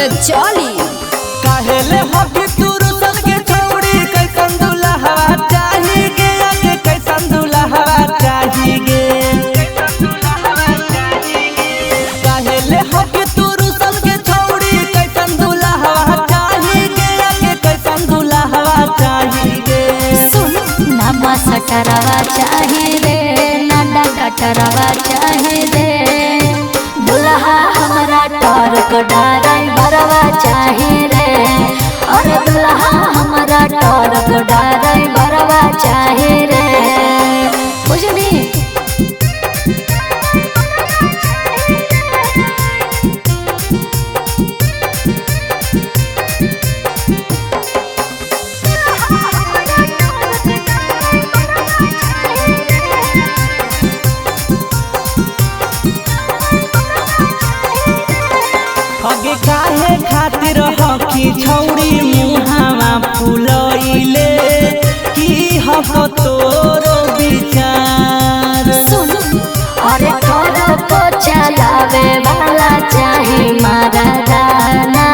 रजौली। काहेले हबी तू रुसल के छौड़ी, कैसन दुल्हा चाही गे, आगे कैसन दुल्हा चाही गे। काहेले हबी तू रुसल के छौड़ी, कैसन दुल्हा चाही गे, आगे कैसन दुल्हा चाही गे। सुन ना सटरवा चाही रे, ना डकटरवा चाही रे, दुल्हा हमरा टोरक डाराई बरवा चाही रे। अरे दुल्हा हमरा टोरक डाराई बरवा चाही रे, बुझनी। आगे काहे खातिर हकी छौड़ी मुहावा फुलैले, की हक तोरो विचार। सुन अरे तोरो को चलावे वाला चाहे मारा दाना,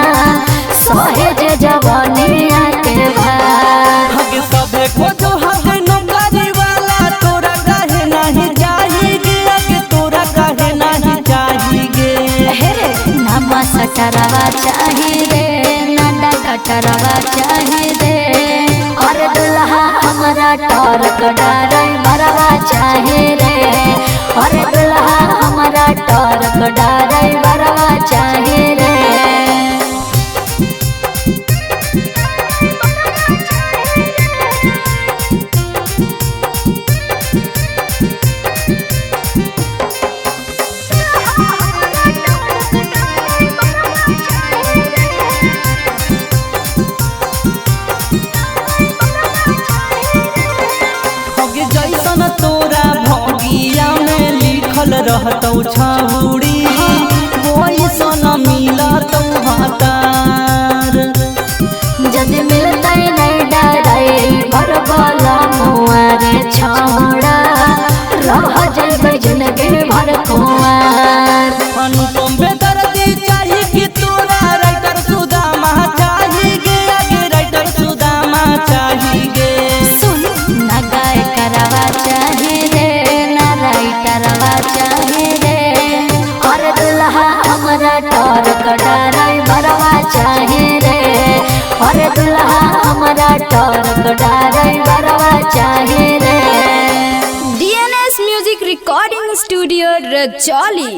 सहेज जवानिया के भार। हके सभे खोजो हके नौकरी वाला, तोरा काहे नाही चाही गे, आगे तोरा काहे नाही चाही गे। हे रे नामा सटरवा चाही रे, ना डकटरवा चाही रे, और दुल्हा हमरा टोरक डाराई बरवा चाही रे। और दुल्हा हमरा टोरक डाराई बरवा चाही रे। हके जैसन तोरा भगिया में लिखल रहतौ छौड़ी, वैसन मिलतौ हतार। जद मिलतै नहीं डराई भर बोला मुआरे छोड़ा, रह जइबै जिंदगी भर कुंवार। अनुपम बेदर्दी चाही कि तोरा राइटर सुदामा चाही गे, आगे राइटर सुदामा चाही गे। सुन ना गाय करवा चाही रे, ना राइटरवा चाही रे, और दुल्हा हमरा टोरक डराई बरवा चाही रे। और दुल्हा हमरा टोरक डराई बरवा चाही रे। DNS music recording studio Rajauli.